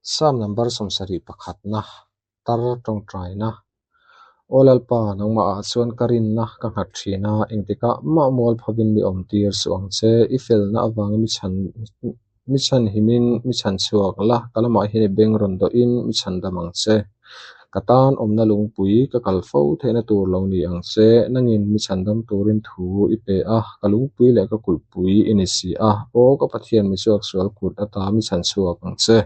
Psalm number sawmsarih pakhatna, Tar tawngtaina. Aw Lalpa, nangmahah chuan ka rinna ka nghat thin a, engtikah mah mual phovin mi awm tir suh ang che. I felna avangin mi chhan mi chhan himin mi chhan chhuak la, ka lamah hian i beng rawn dawhin mi chhan dam ang che. Ka tan awmna lungpui ka kal fo theihna tur lo ni ang che. Nangin mi chhan dam turin thu i pe a, ka lungpui leh ka kulhpui i ni si a. Aw ka Pathian mi chhuak sual kut ata mi chhan chhuak ang che.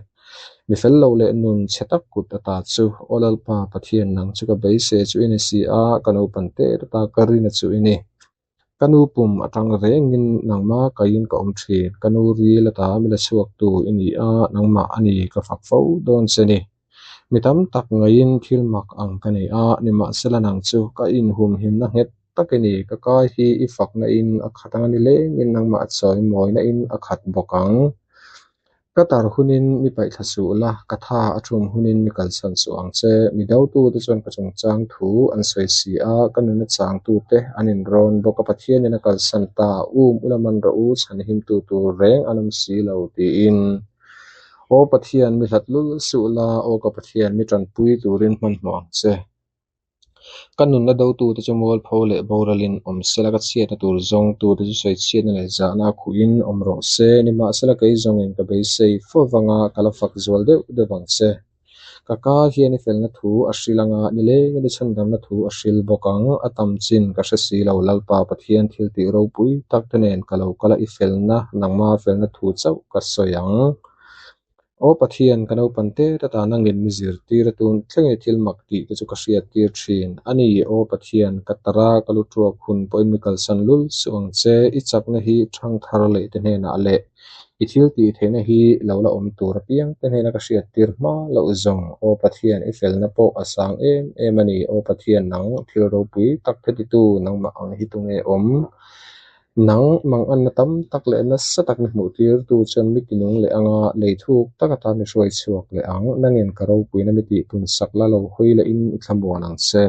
Mi fel lo leh nun chhe tak kut ata chu, Aw Lalpa Pathian nang chu ka beisei chu i ni si a, ka naupan te ata ka rina chu i ni. Ka nu pum atang rengin nangma kaiin ka awm thin, ka nu ril ata mi la chhuaktu i ni a, nangmah a ni ka fak fo dawn che ni. Mi tam tak ngaiin thil mak ang ka nei a, nimahsela nang chu ka inhumhimna nghet tak i ni, ka kai hi i fakna in a khat ang a ni lengin nangmah chawimawina in a khat bawk ang. Ka tar hunin mi paihthla suh la, ka tha a thum hunin mi kalsan suh ang che. Mi dotute chuan ka chungchang thu an sawi si a, ka nuna changtute an inrawn bawk a, Pathianin a kalsan ta, um ula man rawh u, chhanhimtu tur reng an awm si lo, tiin. Aw Pathian, mi hlat lul suh la, aw ka Pathian, mi tanpui turin hmanhmawh ang che. Ka nunna dotute chu mualpho leh boralin awm sela, ka chhiatna tur zawngtute chu sawichhiatna leh zahna a khuhin awm rawh se. Nimahsela, kei zawngin ka beisei fo vanga ka la fak zual deuh deuh ang che. Ka ka hian i felna thu a hril anga, nilengin i chhandamna thu a hril bawk ang. A tam chin ka hre si lo, Lalpa Pathian thil tih ropui tak te nen ka lo kal a, i felna, nangma felna thu chauh ka sawi ang. Aw Pathian, ka naupan te ta nangin mi zirtir a tun thleng i thil mak tih te chu ka hriat tir thin a ni. Aw Pathian, ka tara ka lu tuak hun pawhin mi kalsan lul suh ang che, i chakna hi thangthar leh te hnenah leh i thil tih theihna hi lo la awm tur apiang te hnena ka hriat tir hma loh zawng. Aw Pathian, i felna pawh a sang em em a ni. Aw Pathian, nang thil ropui tak te titu nangmah ang hi tunge awm? Nang manganna tam tak leh nasa tak mi hmuh tirtu chuan mi tinung leh anga lei thuk tak atan mi hruai chhuak leh ang. Nangin ka ropuina mi tihpun sak la lo hawi lehin i thlamuan ang che.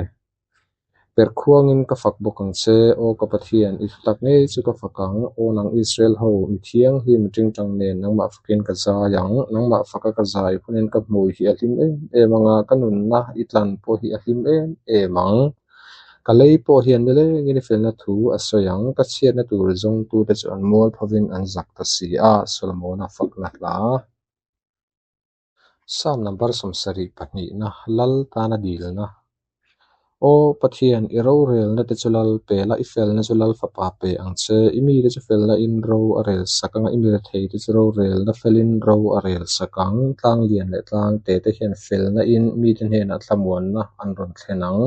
Perh khuangin ka fak bawk ang che, aw ka Pathian, i thutak ngei chu ka fak ang. Aw nang Israel ho, mi thianghlim tingtang nen nangmah fakin ka zai ang. Nangmah faka ka zai hunin ka hmui hi a hlim em em anga, ka nunna i tlan pawh hi a hlim em em ang. Ka lei pawh hian nilengin i felna thu a sawi ang, ka chhiatna tur zawngtute chu an mual phovin an zak ta si a, Solomona fakna hla. Psalm number sawmsarih pahnihna, Lal tana dilna. Aw Pathian, i rorelna te chu Lal pe la, i felna chu Lal fapa pe ang che. I mite chu felna in ro a rel sak ang a, i mirethei te chu rorelna felin ro a rel sak ang. Tlang lian leh tlang te te hian felna in mite hnenah thlamuanna an rawn thlen ang.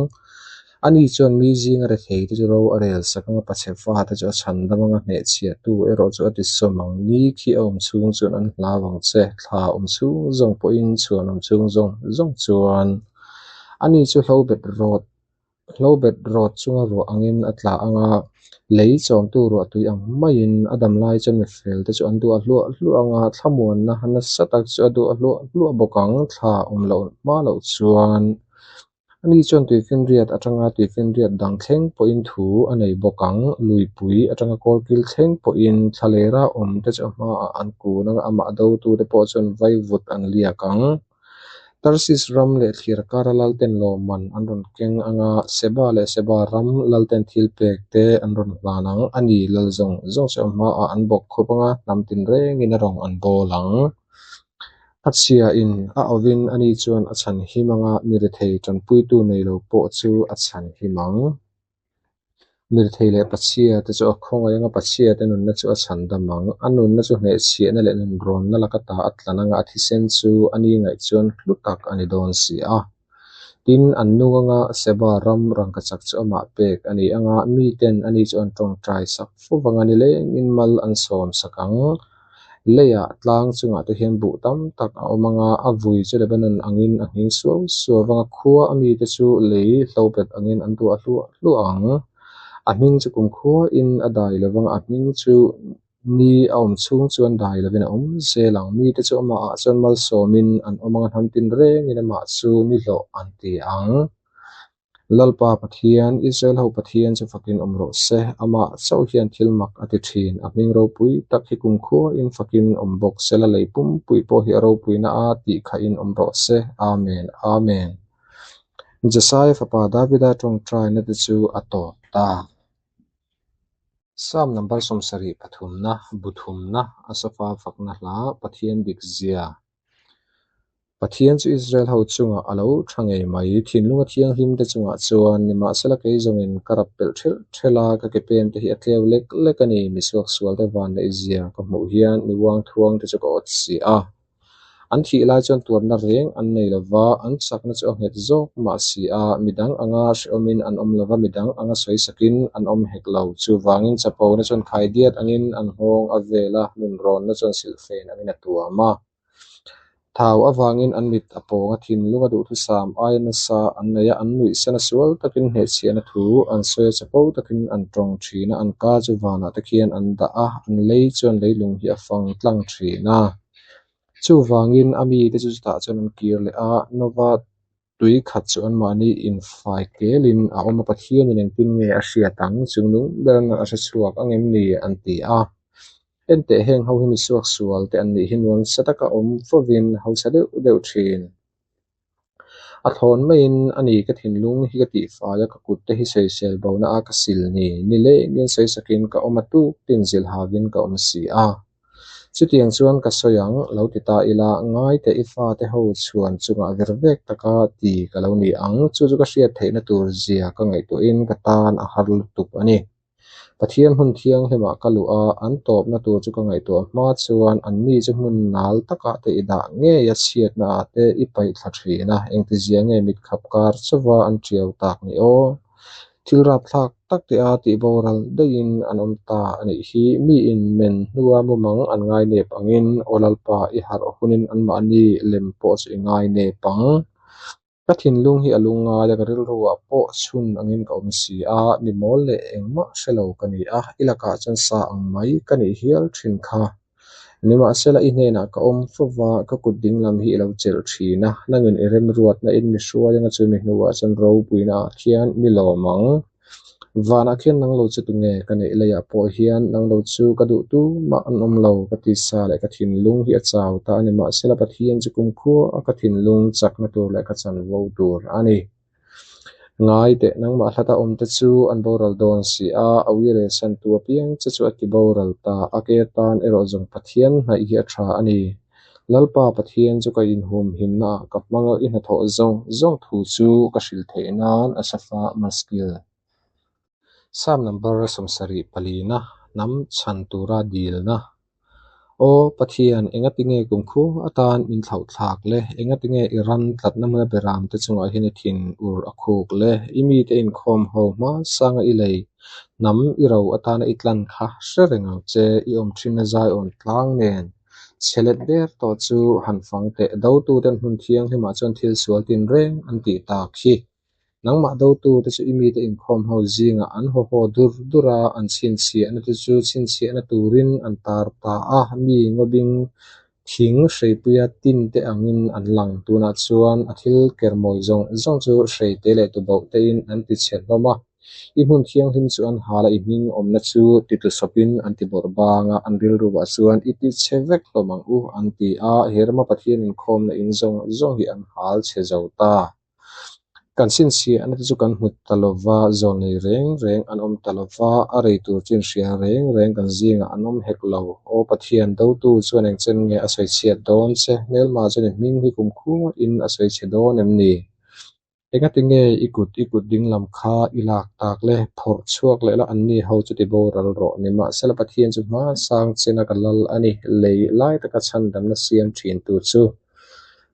Ani chuan mi zinga rethei te chu ro a rel sak ang a, pachhe fate chu a chhan dam ang a, hnehchhiahtu erawh chu a ti sawm ang. Ni khi a awm chhung chuan an hlau ang che, thla awm chhung zawng pawhin chhuan awm chhung zawng zawng chuan. Ani chu hlobet rawt hlobet rawt chunga ruah angin a tla ang a, lei chawmtu ruah tui ang maiin a dam lai chuan mifel te chu an duah hluah hluah ang a, thlamuanna nasa tak chu a duah hluah hluah bawk ang, thla awm loh hma loh chuan. Ani chuan tuifinriat atanga tuifinriat dang thleng pawhin thu a nei bawk ang. Luipui atanga kawlkil thleng pawhin thlalera awm te chu a hmaah an kun ang a, amah dotute pawh chuan vaivut an liak ang. Tarsis ram leh thlir kara lalten lawmman an rawn keng ang a, Seba leh Seba ram lalten thil pek te an rawn hlan ang. Ani lal zawng zawng chu a hmaah an bawk khup ang a, hnam tinrengin a rawng an bawl ang. A chhia in a auvin ani chuan a chhan him anga mi rethei tanpuitu nei lo pawh chu a chhan him ang. Mi rethei leh pachhia te chu a khawngaih anga pachhia te nunna chu a chhan dam ang. A nunna chu hnehchhiahna leh nunrawnna laka ta a tlan anga a thisen chu ani ngaih chuan hlu tak a ni dawn si a. Tin, an nung anga Seba ram rangkachak chu amah pek a ni anga miten ani chu an tawngtai sak fo vanga nilengin mal an sawm sak ang. Leiah tlang chungah te hian buh tam tak a awm ang a, a vui chu Lebanon angin a nghing suau suau vang a, khua a mite chu lei hlobet angin an duah hluah hluah ang. A hming chu kumkhuain a dai lo vang a, a hming chu ni a awm chhung chuan dai lovin a awm zel ang. Mite chu amahah chuan malsawmin an awm ang a, hnam tin rengin amah chu ni hlawh an ti ang. Lalpa Pathian, Israel ho Pathian chu fakin awm rawh se. Amah chauh hian thil mak a ti thin. A hming ropui tak hi kumkhuain fakin awm bawk se la, lei pumpui pawh hi a ropuina a tih khahin awm rawh se. Amen, Amen. Jesaia fapa Davida tawngtaina te chu a tawp ta. Psalm number 73 pathumna, bu thumna, Asafa fakna hla, Pathian dik zia. Pathian chu Israel ho chungah a lo tha ngei mai, thinlunga thianghlim te chungah chuan, nimahsela kei zawngin ka rap pelh thelh thelh a, ka ke pen te hi a tleu lek lek a ni, misuaksual te van neih zia ka hmuh hian mi uangthuang te chu ka awt si a. An thih lai chuan tuarna reng an nei lo va, an chakna chu a nghet zawk mah si a, midang anga hrehawmin an awm lo va, midang anga sawisakin an awm hek lo. Chuvangin chapona chuan khaidiat angin an nghawng a vel a, nunrawnna chuan silhfen angin a tuam a. Thau avangin an mit a pawng a, thinlung a duhthusam aia nasa an nei a, an nuihsan a, sual takin hnehchhiahna thu an sawi a, chapo takin an tawng thin a, an ka chu vanah te khian an dah a, an lei chuan leilung hi a fang tlang thin a. Chuvangin a mite chu chutah chuan an kir leh a, Nova tui khat chu anmahni infai kelin a awm a, Pathianin engtin nge a hriat ang? Chung nung berin a hre chhuak ang em ni? an ti a. Enteh heng ho hi misuak sual te an nih hi nuamsa taka awm fovin hausa deuh deuh thin. A thlawn maiin a ni ka thinlung hi ka tihfai a, ka kut te hi sawisel bona a ka sil ni. Ni lengin sawisakin ka awm a, tuk tin zilh havin ka awm si a. Chutiang chuan ka sawi ang, lo ti ta ila, ngai teh i fate ho chhuan chungah ver vek taka ti ka lo ni ang, chu chu ka hriat theihna tur zia ka ngaihtuahin ka tan a har lutuk a ni. Pathian hmun thianghlimah ka luh a, an tawpna tur chu ka ngaihtuah hma chuan anni chu hmun nal takah te i dah ngei a, chhiatnaah te i paih thla thin a, engtizia nge mitkhap kar chauva an tiau tak ni aw? Thil rapthlak tak te a tih boral daihin an awm ta a nih hi. Miin men hnua mumang an ngainep angin aw Lalpa i harh hunin anmahni lem pawh chu i ngainep ang. Ka thinlung hi a lungngai a, ka rilruah pawh chhun angin ka awm si a, mi mawl leh engmah hre lo ka ni a, i lakah chuan sa ang mai ka nih hial thin kha. Nimahsela i hnenah ka awm fo va, ka kut dinglam hi i lo chelh thin a, nangin i remruatna in mi hruai anga chumi hnuah chuan ropuina ah khian mi lawm ang. Vanah khian nang lo chu tunge ka neih leiah pawh hian nang lo chu ka duh tumah an awm lo, ka tisa leh ka thinlung hi a chau ta a ni. Mahsela Pathian chu kumkhua a ka thinlung chakna tur leh ka chanvo tur a ni. Ngai teh, nangmah hlata awmte chu an boral dawn si a, a uire santu apiang che chu a ti boral ta, a ke atan erawh zawng Pathian hnaih hi a tha a ni. Lalpa Pathian chu ka inhumhimnaah ka hmang a, i hnathawh zawng zawng thu chu ka hrilh theih nan a safa maskil. Psalm number 74 palina, Hnam chhan tura dilna. Aw Pathian, engatinge kumkhua atan min thlauh thlak le? Engatinge i ram tlatna hmuna beram te chungah hian i thin ur a khuk le? I mite inkhawm ho hma sanga i lei, hnam i ro atana i tlan kha hre reng ang che, i awm thinna zaiawn tlang nen. Chhe let ber tawh chu han fang teh, dotuten hmun thianghlimah chuan thil sual tinreng an tih tak hi. Nangmah dotute chu i mite inkhawm ho zingah an haw haw dur dur a, an chhinchhiahna te chu chhinchhiahna turin an tar ta a, mi ngawbing thing hreipuia tin te angin an lang. Tunah chuan a thil kermawi zawng zawng chu hreite leh tubauh tein an tichhe hlawm a, i hmun thianghlim chu an hal a, i hming awmna chu titlusawpin an ti bawrh bang a, an rilruah chuan i tichhe vek hlawm ang u an ti a, he rama Pathian inkhawmna in zawng zawng hi an hal chhe zo ta. Kan chhinchhiahna te chu kan hmu ta lo va, zawl nei reng reng an awm ta lo va, a rei tur chu inhria reng reng kan zingah an awm hek lo. Aw Pathian, dotu chuan engchen nge a sawi chhiat dawn che? Hmelma chuan i hming hi kumkhuain a sawi chhe dawn em ni? Engati nge i kut i kut dinglam kha i lak tak le? Phawrh chhuak leh la anni ho chu ti boral rawh. Nimahsela Pathian chu hma sang chena ka lal a ni, lei lai taka chhandamna siam thin tu chu.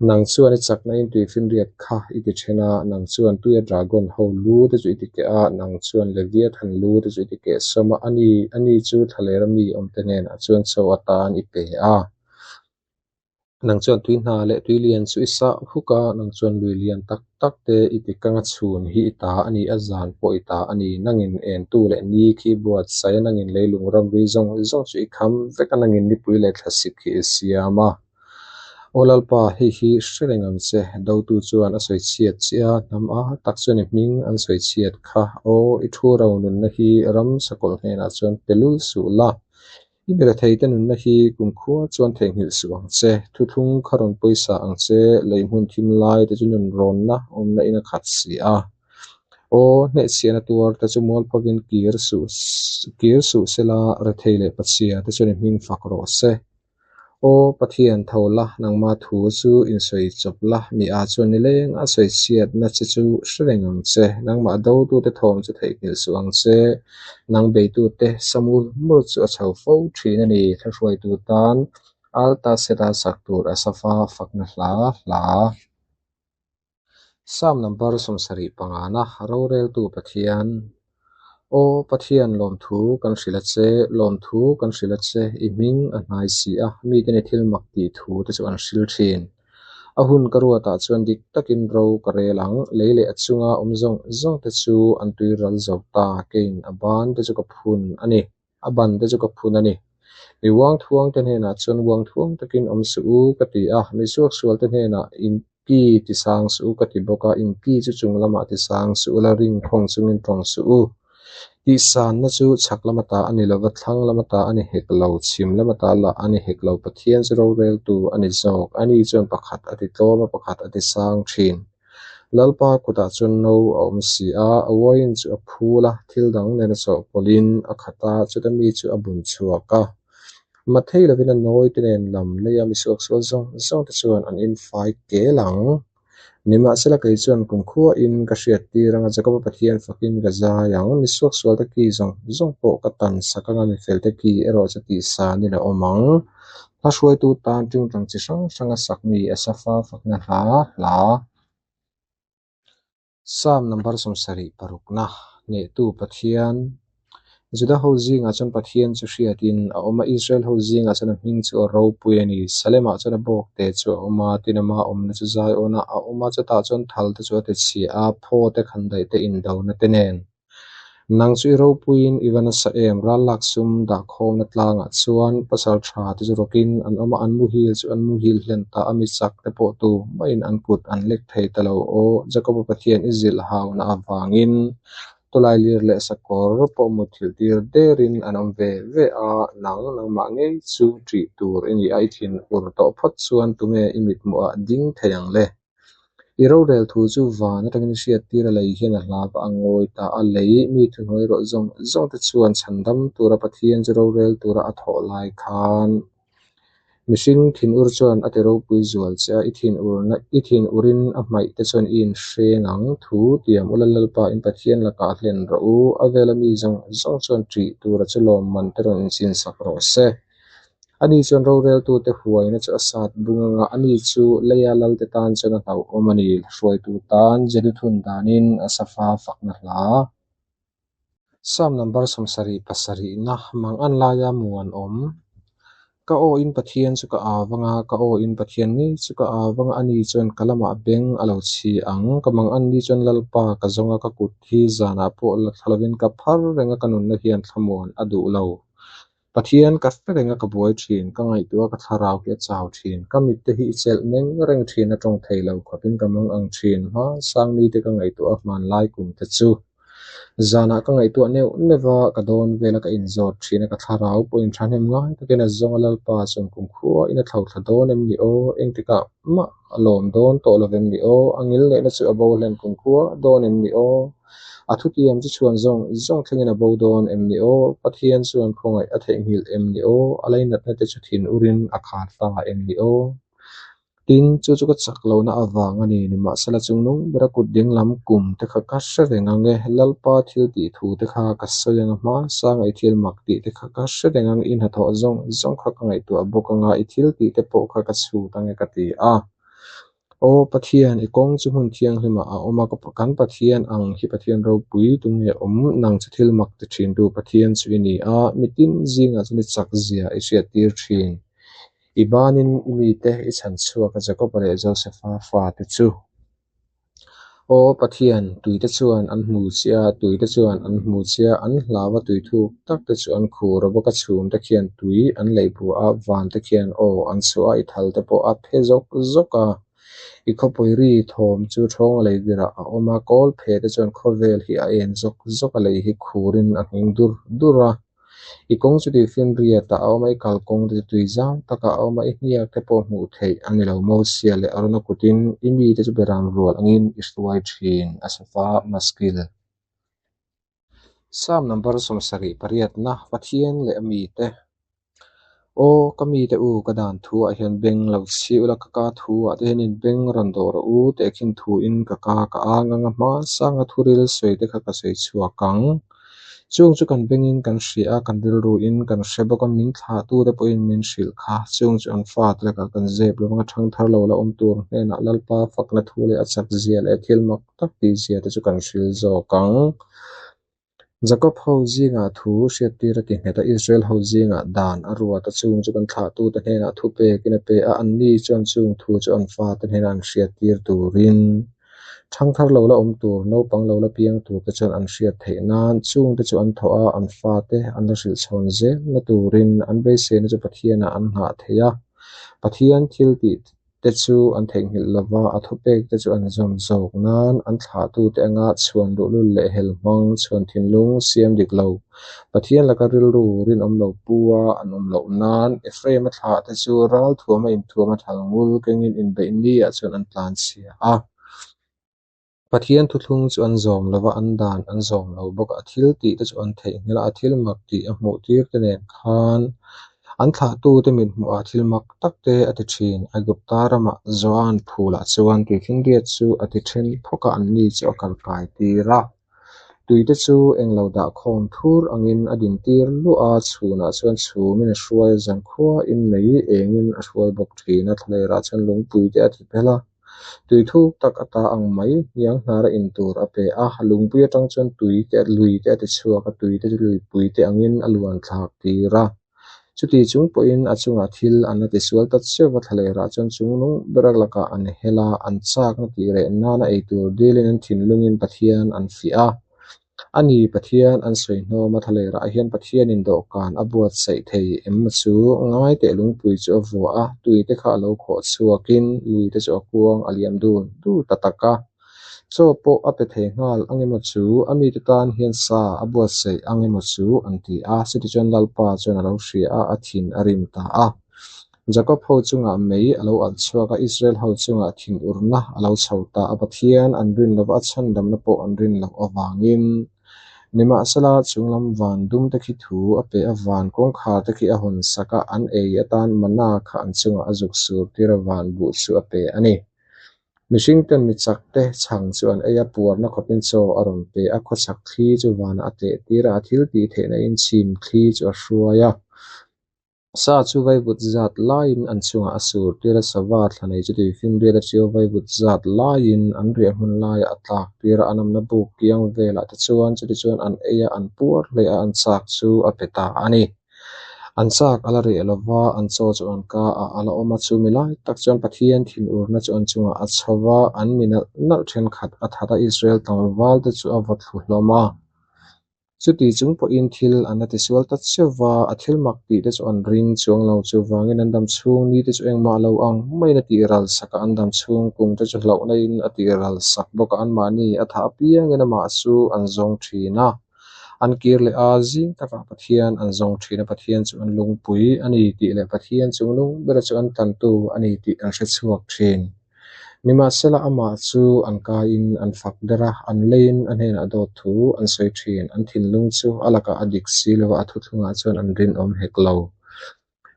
Nang chuan i chakna in tuifinriat kha i ti then a, nang chuan tuia dragon ho lu te chu i ti keh a, nang chuan Leviathan lu te chu i ti keh sawm a, ani ani chu thlalera mi awmte hnenah chuan chaw atan i pe a. Nang chuan tui hna leh tui lian chu i sah huk a, nang chuan lui lian tak tak te i ti kang a, chhun hi i ta a ni, a zan pawh i ta a ni, nangin entu leh ni khi i buatsaih a, nangin leilung ramri zawng zawng chu i kham vek a, nangin nipui leh thlasik khi i siam a. Aw Lalpa, hei hi hre reng ang che, dotu chuan a sawi chhiat che a, hnam a tak chuan i hming an sawi chhiat kha. Aw, i thu ro nunna hi ram sakawlh hnenah chuan pe lul suh la, i miretheite nunna hi kumkhua chuan theihnghilh suh ang che. Thuthlung kha rawn pawisa ang che, lei hmun thim lai te chu nunrawnna awmna in a khat si a. Aw, hnehchhiahna tuar te chu mualphovin kir suh kir suh sela, rethei leh pachhia te chuan i hming fak rawh se. Aw Pathian, tho la, nangma thu chu insawi chawp la, mi a chuan nileng a sawi chhiatna che chu hre reng ang che. Nangmah dotute thawm chu theihnghilh suh ang che. Nang beitute sa mur mur chu a chho fo thin a ni. Thlahruaitu tan alta seta sak tur a safa fakna hla hla. Psalm number 75 na Roreltu Pathian Aw Pathian lawmthu kan hrilh a che, lawmthu kan hrilh a che, i hming a hnai si a, mite ni thil mak tih thu te chu an hril thin. A hun ka ruatah chuan dik takin ro ka rel ang, lei leh a chunga awm zawng zawng te chu an tuiral zo ta, keiin a ban te chu ka phun a ni. A ban te chu ka phun a ni. Mi uangthuang te hnenah chuan uangthuang takin awm suh u ka ti a, mi suaksual te hnenah in ki ti sang suh u ka ti bawk a, in ki chu chung lamah ti sang suh u la, ring khawng chungin tawng suh u. Tihsanna chu chhak lama ta a ni lova, thlang lama ta a ni hek lo, chhim lama ta lah a ni hek lo, Pathian chu roreltu a ni zawk. Ani chuan pakhat a ti tlawm a, pakhat a ti sang thin. Lalpa kutah chuan no a awm si a, a uaiin chu a phul a, thil dang nena chawhpawlhin a khat a, chuta mi chu a bun chhuak a. Mathei lovin a nawi te nen lam leia mi suaksual zawng zawng te chuan an infai kel ang. Nimahsela kei chuan kumkhuain ka hriat tir anga Jakoba Pathian fakin ka zai ang. Mi suaksual te ki zawng zawng pawh ka tan sak anga mi fel te ki erawh chu tihsanin a awm ang. Hla hruaitu tan tingtang chi hrang hranga sak mi a safa fakna hla hla. Psalm number 76 na Hnehtu Pathian Juda ho zingah chuan Pathian chu hriatin a awm a, Israel ho zingah chuan a hming chu a ropui a ni. Salemah chuan a bawk te chu a awm a, tin ama awmna chu Zaiawnah a awm a, chutah chuan thal te chu a ti chhia a, phaw te khandaih te indona te nen. Nang chu i ropuiin i va nasa em, ral lak sum dah khawmna tlangah chuan pasal tha te chu rawkin an awm a, an muhil chu an muhil hlen ta a, mi chak te pawh tu maiin an kut an lek thei ta lo. Aw Jakoba Pathian i zilh hauna avangin tawlailir leh sakawr pawh muthilh tir derin an awm ve ve a, nang nangmah ngei chu ṭih tur i ni a, i thin ur tawh phawt chuan tunge i mithmuhah ding thei ang le? I rorel thu chu van atangin i hriat tir a, lei hian a hla va a ngawi ta a, lei mi thuhnuai rawh zawng zawng te chuan chhandam tura Pathian chu rorel tura a thawh lai khan mihring thinur chuan a ti ropui zual che a, i thinurna i thinurin a hmaih te chuan i inhreng ang thu tiam ula Lalpa in Pathian lakah hlen rawh u, a vela mi zawng zawng chuan ṭih tura chu lawmman te rawn inchinsak rawh se. Ani chuan roreltute huaina chu a sat bung anga, ani chu leia lalte tan chuan a hlauhawm a ni. Hruaitu tan Jeduthun danin a safa fakna hla. Psalm number 77 na Mangan laia muan awm. Ka aw in Pathian chu ka au anga, ka aw in Pathian ngei chu ka au anga, ani chuan ka lamah beng a lo chhi ang. Ka mangan ni chuan Lalpa ka zawng a, ka kut hi zanah pawh la thla lovin ka phar reng a, ka nunna hian thlamuan a duh lo. Pathian ka hre reng a ka buai thin, ka ngaihtuah a ka thlarau hi a chau thin, ka mitte hi i chelh meng reng thin a tawng thei lo khawpin ka mang ang thin, hmasang mite ka ngaihtuah a hmanlai kum te chu. Zanah ka ngaihtuah neuh neuh a, ka dawn vel a ka inzawt thin a, ka thlarau pawhin thahnem ngai takin a zawng a Lalpa chuan kumkhua in a thlo thla dawn em ni aw, engtikah mah a lawm dawn tawh lo em ni aw, a ngil neihna chu a bo hlen kumkhua dawn em ni aw. A thutiam chu chhuan zawng zawng thlengin a bo dawn em ni aw? Pathian chuan khawngaih a theihnghilh em ni aw? A lainatna te chu thin urin a khar ta em ni aw? Tin, chu chu ka chak lohna avang a ni. Nimahsela chungnung bera kut dinglam kum te kha ka hre reng ang e. Lalpa thil tih thu te kha ka sawi ang a, hmasanga i thil mak tih te kha ka hre reng ang. I hnathawh zawng zawng kha ka ngaihtuah bawk ang a, i thil tih te pawh kha ka chhut ang e ka ti a. Aw Pathian, i kawng chu hmun thianghlimah a awm a, kan Pathian ang hi Pathian ropui tunge awm, nang chu thil mak ti thintu Pathian chu i ni a, mitin zingah chuan i chak zia i hriattir thin. I banin i mite i chhan chhuak a, Jakoba leh Josefa fate chu. Aw Pathian, tuite chuan an hmu che a, tuite chuan an hmu che a, an hlau a, tui thuk tak te chu an khur a bawk a, chhum te khian tui an leih buah a, van te khian aw an chhuah a, i thal te pawh a phe zawk zawk a. I khawpui ri thawm chu ṭhawng a lei birah a awm a, kawl phe te chuan khawvel hi a en zawk zawk a, lei hi khurin a nghing dur dur a. I kawng chu tuifinriatah a awm a, i kalkawng te chu tui zau takah a awm a, i hniak te pawh hmuh theih a ni lo. Mosia leh Arona kutin i mite chu beram rual angin i hruai thin, Asafa Maskil. Psalm number 70 pariatna, Pathian leh a mite. Aw, ka mite u, ka dan thuah hian beng lo chhi ula, ka ka thuah te hian in beng rawn dawh rawh u, tehkhin thuin ka ka ka ang ang a, hmasanga thuril sawi te kha ka sawi chhuak ang. Chung chu kan bengin kan hria a, kan rilruin kan hre bawk a, min thlahtute pawhin min hrilh kha. Chung chu an fate lakah kan zep lo vang a, ṭhangthar lo la awm tur hnenah Lalpa fakna thu leh a chakzia leh thil mak tak tihzia te chu kan hril zawk ang. Jakob ho zingah thu hriattir a ti nghet a, Israel ho zingah dan a ruat a, chung chu kan thlahtute hnenah thu pekin a pe a, anni chuan chung thu chu an fate hnenah an hriattir turin Ṭhangthar lo la awm tur, naupang lo la piang tur te chuan an hriat theih nan chungte chu an thawh a, an fate an la hrilh chhawn zelna turin an beiseina chu Pathianah an nghah thei a. Pathian thil tih te chu an theihnghilh lova, a thupek te chu an zawm zawk nan an thlahtute anga chhuan luhlul leh hel hmang, chhuan thinlung siam dik lo, Pathian laka rilru rinawm lo pu a an awm loh nan Ephraim-a thlah te chu ral thuama inthuama thal ngul kengin inbeih niah chuan an tlan chhia a. Pathian thuthlung chu an zawm lo va, an dan an zawm lo bawk a, a thil tih te chu an theihnghilh a, a thil mak tih a hmuh tir te nen khan an thlahtute mithmuhah thil mak tak te a ti thin. Aigupta ramah Zoan phulah chuan tuifinriat chu a ti then phawk a, anni chu a kalkai tir a. Tuite chu englo dah khawm thur angin a dintir luah a, chhunah chuan chhumin a hruai a, zankhuain mei engin a hruai bawk thin a, thlalerah chuan lungpui te a ti phel a. Tui thuk tak a ta ang mai, hniang hnara in tur a pe a, lungpui atang chuan tui te lui te a ti chhuak a, tui te chu luipui te angin a luan thlak tir a. Chuti chung pawhin a chungah thil an la tisual ta cheuh a, thlalerah chuan chung nung ber lakah an hel a, an chakna tih reh nana ei tur dilin an thinlungin Pathian an fiah a. A ni, Pathian an sawi hnawm a, thlalerah hian Pathianin dawhkan a buatsaih thei em chu ngai teh lungpui chu a vuah a, tuite kha a lo khawh chhuakin luite chu a kuang a liam dun dun ta tak a. Chaw pawh a pe thei nghal ang emaw chu, a mite tan hian sa a buatsaih ang emaw chu an ti a. Chutichuan Lalpa chuan a lo hria a, a thin a rim ta a. Jakob ho chungah mei a lo alh chhuak a, Israel ho chungah thinurna a lo chho ta a, Pathian an rin lova a chhandamna pawh an rin loh avangin. Nimahsela, chunglam van dum te khi thu a pe a, van kawngkhar te khi a hawn sak a, an ei atan mana kha an chungah a zuk sur tir a, van buh chu a pe a ni. Mihring ten mi chak te chhang chu an ei a, puarna khawpin chaw a rawn pe a, khawchhak thli chu vanah a teh tir a, a thil tih theihna in chhim thli chu a hruai a. Sa chu vaivut zat laiin an chungah a sur tir a, sava thla nei chu tuifinriat a ṭio vaivut zat laiin an riah hmun laiah a tlak tir a, an awmna buk kiang velah te chuan chutichuan an ei a, an puar hle a, an chak chu a pe ta a ni. An chak a la reh lo va, an chaw chu an ka ah a la awm a, chumi lai tak chuan Pathian thinurna chu an chungah a chho va, an mi nalh nalh thenkhat a that a, Israel tlangval te chu a vaw thlu hlawm a. Chuti chung pawhin thil an la tisual ta cheu va, a thil mak tih te chu an ring chuang lo. Chuvangin an dam chhung ni te chu engmah lo ang maiin a tih ral sak a, an dam chhung kum te chu hlauhna in a tih ral sak bawk a, anmahni a thah apiangin amah chu an zawng thin a. An kir leh a, zing takah Pathian an zawng thin a, Pathian chu an lungpui a ni tih leh Pathian chung lung bera chu an tantu a ni tih an hre chhuak thin. Nimahsela amah chu an kaiin an fak der a, an leiin a hnenah dawt thu an sawi thin. An thinlung chu a lakah a dik si lo a, a thuthlungah chuan an rinawm hek lo.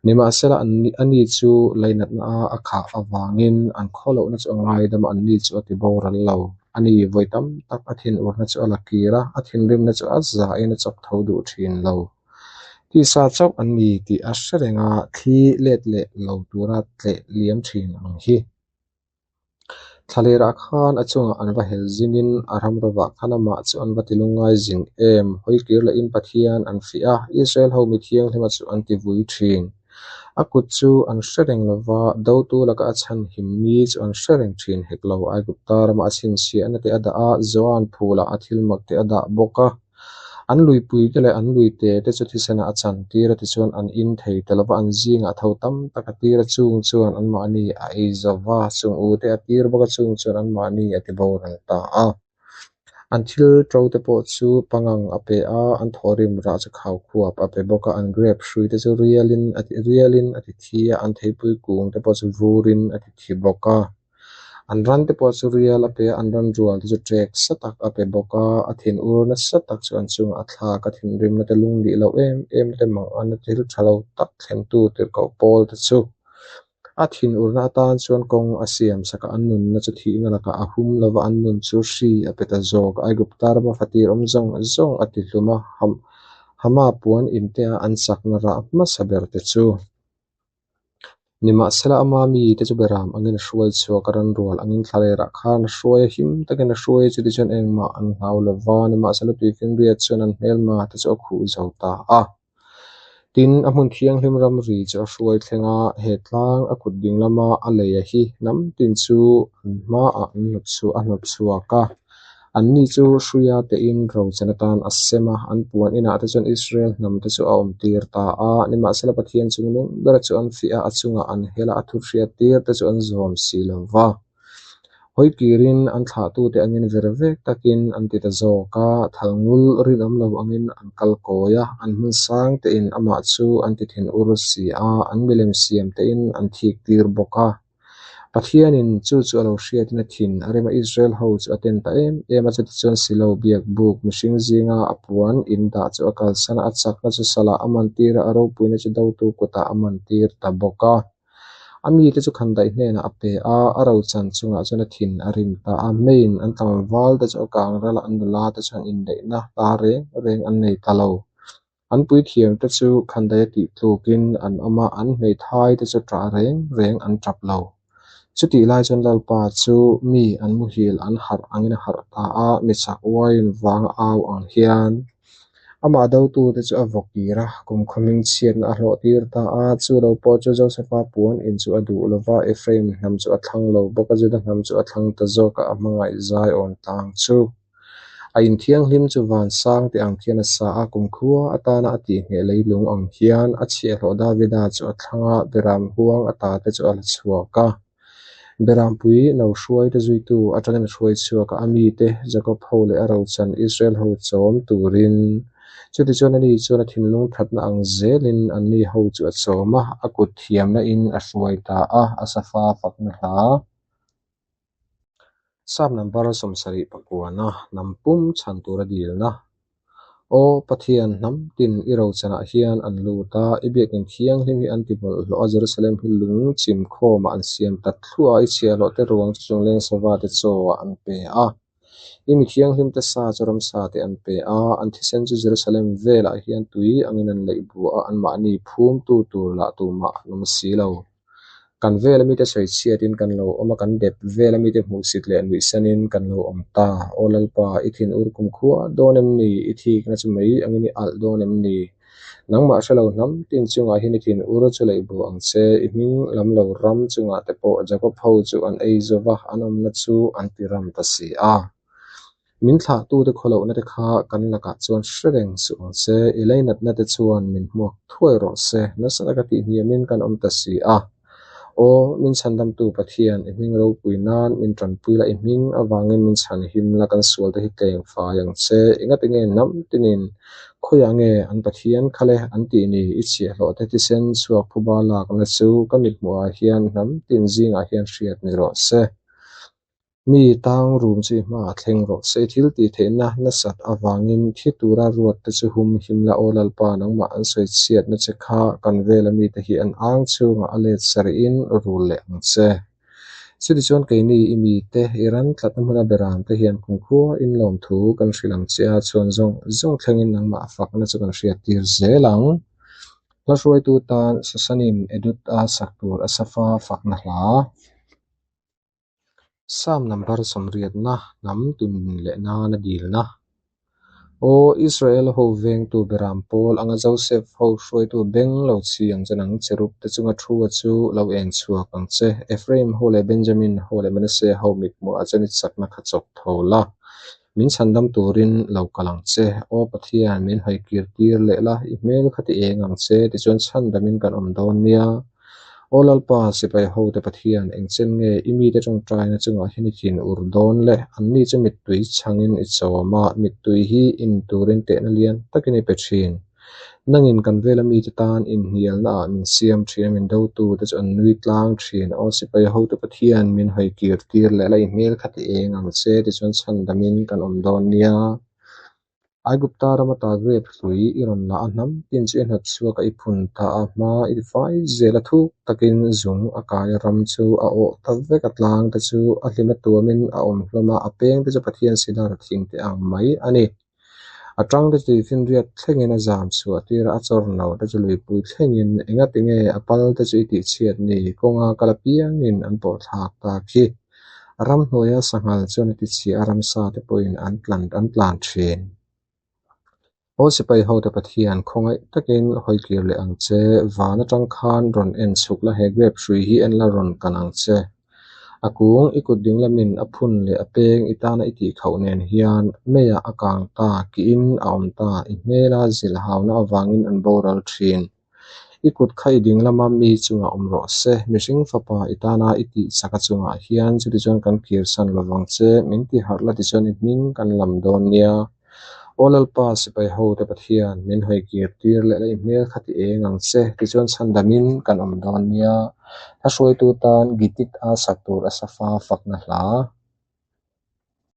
Nimahsela ani chu lainatna a a khah avangin an khawlohna chu a ngaidam a, anni chu a ti boral lo. Ani vawi tam tak a thinurna chu a la kir a, a thinrimna chu a zahin a chawk tho duh thin lo. Tisa chauh an ni tih a hre reng a, thli let leh lo tura tleh liam thin ang hi. Thlalerah khan a chungah an va hel zingin a ram rovah khan amah chu an va ti lungngai zing em? Hawi kir lehin Pathian an fih a, Israel ho mi thianghlima chu an ti vui thin. A kut chu an hre reng lo va, dotu laka a chhanhim ni chu an hre reng thin hek lo. Aigupta ramah a chhinchhiahna te a dah a, Zoan phulah a thilmak te a dah bawk a. An luipui te leh an luite te chu thisenah a chantir a, tichuan an in thei ta lo va, an zingah tho tam tak a tir a, chung chuan anmahni a ei zo va, chung u te a tir bawk a, chung chuan anmahni a tiboral ta a. An thil to te pawh chu pangang a pe a, an thawhrim rah chu khaukhuap a pe bawk a, an grape hrui te chu rialin a ti rialin a ti thi a, an theipui kung te pawh chu vurin a ti thi bawk a. An ran te pawh chu rial a pe a, an ran rual te chu ṭek sa tak a pe bawk a, a thinur nasa tak chu an chungah a thlak a, thinrimna te lungnih loh em em te manganna thil ṭha lo tak thlentu tirhkoh pawl te chu a thinurna atan chuan kawng a siam sak a, an nunna chu thihna lakah a hum lo va, an nun chu hri a pe ta zawk. Aigupta rama fatir awm zawng zawng a ti hlum a, Hama puan intea an chakna rah hmasa ber te chu. Nimahsela, ama mite chu beram angin a hruai chhuak a, ranrual angin thlalerah khan a hruai a, him takin a hruai a, chutichuan engmah an hlau lo va, nimahsela tuifinriat chuan an hmelma te chu a khuh zo ta a. Tin, a hmun thianghlim ramri chu a hruai thleng a, he tlang a kut ding lama a leia hi hnam tin chu an hmaah a hnawt chhuak a. Anni chu hruia tein rochan atan a sem a, an puan inah te chuan Israel hnam te chu a awmtir ta a. Nimahsela, Pathian chung lung bera chu an fiah a, a chungah an hel a, a thuhriat tir te chu an zawm si lo va. Hawi kirin an thlahtute angin ver vek takin an ti ta zawk a, thal ngul rinawm lo angin an kal kawi a, an hmun sang tein amah chu an ti thinur si a, an milem siam tein an thik tir bawk a. Pathianin chu chu a lo hriatin a thin a rem a, Israel ho chu a ten ta em em a, chutichuan Silo biak buk mihring zinga a puan in dah chu a kalsan a, a chakna chu salah a mantir a, a ropuina chu dotu kutah a mantir ta bawk a. A mite chu khandaih hnenah a pe a, a rochan chungah chuan a thin a rim ta a, meiin an tlangval te chu a kang ral a, an nula te chuan inneihna hla reng reng an nei ta lo. An puithiamte chu khandaih a tih tlukin an awm a, an hmeithai te chu ṭah reng reng an ṭap lo. Chutih lai chuan Lalpa chu mi an muhil an harh angin a harh ta a, mi chak uaiin vanga au ang hian amah dotute chu a vaw kir a, kumkhaw hmingchhiatna a hlawh tir ta a. Chu lo pawh chu Josefa puan in chu a duh lo va, Ephraim hnam chu a thlang lo bawk a, Juda hnam chu a thlang ta zawk a, a hmangaih zaiawn tlang chu. A inthianghlim chu van sang tih ang khian a sa a, kumkhua atana a tihngheh leilung ang hian a chhiahhlawh Davida chu a thlang a, Beram huang a tate chu a la chhuak a. Berampui no hruaite zuitu atangin a hruai chhuak a, a mite Jakob ho leh a rochan Israel ho chawm turin. Chutichuan ani chuan a thinlung thatna ang zelin anni ho chu a chawm a, a kut thiamna in a hruai ta a, a safa fakna hla. Sap number 70 pakuana hnam pum chhan tura dilna. Aw Pathian, hnam tin i rochanah hian an lut a, i biakinn thianghlim hi an ti bawlhhlawh a, Jerusalem hi lung chim khawmah an siam ta thluah a, i chhiahhlawh te ruang chu chungleng sava te chaw ah an pe a, i mi thianghlim te sa chu ramsa te an pe a, an thisen chu Jerusalem velah hian tui angin an leih bua a, anmahni phumtu tur lah tumah an awm si lo. Kan vel amite sawi chhiatin kan lo awm a, kan dep vel amite hmuhsit leh nuihsanin kan lo awm ta. Aw Lalpa, i thin ur kumkhua dawn em ni? I thikna chu mei angin i alh dawn em ni? Nangmah hrelo hnam tin chungah hian i thin ur chu leih bu ang che. I hming lam lo ram chungah te pawh Jakob ho chu an ei zo va, an awmna chu an ti ram ta si a. Min thlahtute khawlohna te kha kan lakah chuan hre reng suh ang che, i leinatna te chuan min hmuak thuai rawh se, nasa taka tihhniamin kan awm ta si a. Aw, min chhandamtu Pathian, i hming ropui nan min tanpui la, i hming avangin min chhanhim la, kan sualte hi tleng fai ang che. Engati nge hnam tinin khawiah nge an Pathian kha le an tih ni, i chhiahhlawhte thisen chhuak phuba lakna chu ka mithmuhah hian hnam tin zingah hian hriat ni rawh se. Mi tang rum chu i hmaah thleng rawh se. I thil tih theihna nasat avangin thi tura ruat te chu hum him la, Aw Lalpa, nangmah an sawi chhiatna che kha kan vela mite hi an ang chhungah a let sarih in rul leh ang che. Chutichuan keini i mite, i ran tlatna hmuna beram te hian kumkhua in lawmthu kan hrilh ang che a, chhuan zawng zawng thlengin nangmah a fakna chu kan hriattir zel ang. Hla hruaitu tan Sasanim Edut a sak tur a safa fakna hla. Psalm number 80na hnam tun leh nana dilna. Aw Israel ho vengtu beram pawl anga Joseph ho hruaitu beng lo chhi ang che nang cherub te chunga thu a chu lo eng chhuak ang che. Ephraim ho leh Benjamin ho leh Manasseh ho mithmuhah chuan i chakna kha chawk tho la. Min chhandam turin lo kal ang che. Aw Pathian, min hawi kir tir leh la, i hmel kha ti eng ang che, tichuan chhandamin kan awm dawn nia. Aw Lalpa, sipai hote Pathian, engchen nge i mite tawngtaina chungah hian i thin ur dawn le? Anni chu mittui chhangin i chawm a, mittui hi in turin tehna lian takin i pe thin. Nangin kan vela mite tan inhnialnaah min siam thin a, min dotute chu an nui tlang thin. Aw sipai hotu Pathian, min hawi kir tir leh la, i hmel kha ti eng ang che, tichuan chhandamin kan awm dawn nia. Aigupta ram ata grape hlui i rawn la a, hnam tin chu i hnawt chhuak a, i phun ta a, hma i tifai zel a, thuk takin zung a kai a, ram chu a awh ta vek a, tlang te chu a hlim a tuamin a awm hlawm a, a peng te chu Pathian sidar thing te ang mai a ni. A tang te chu tuifinriat thlengin a zam chhuah tir a, a chawr no te chu luipui thlengin engati nge a pal te chu i tihchhiat ni? Kawnga kal apiangin an pawh thlak ta khi. A ramhnuaia sanghal chuan a tichhia a, ramsa te pawhin an tlan an tlan thin. Aw sipai hote Pathian, khawngaih takin hawi kir leh ang che. Van atang khan rawn en chhuk la, he grape hrui hi en la rawn kan ang che. A kung i kut dinglamin a phun leh a peng i tana i tihkhauh nen hian meiah a kang ta, kihin a awm ta, i hmela zilhhauna avangin an boral thin. I kut kha i dinglama mi chungah awm rawh se, mihring fapa i tana i tih chaka chungah hian chutichuan kan kirsan lovang che, min tiharh la tichuan i hming kan lam dawn nia. Aw Lalpa, sipai hote Pathian, min hawi kir tir leh la i hmel kha ti eng ang che, tichuan chhandamin kan awm dawn nia. Hla hruaitu tan Gitit a sak tur a safa fakna hla.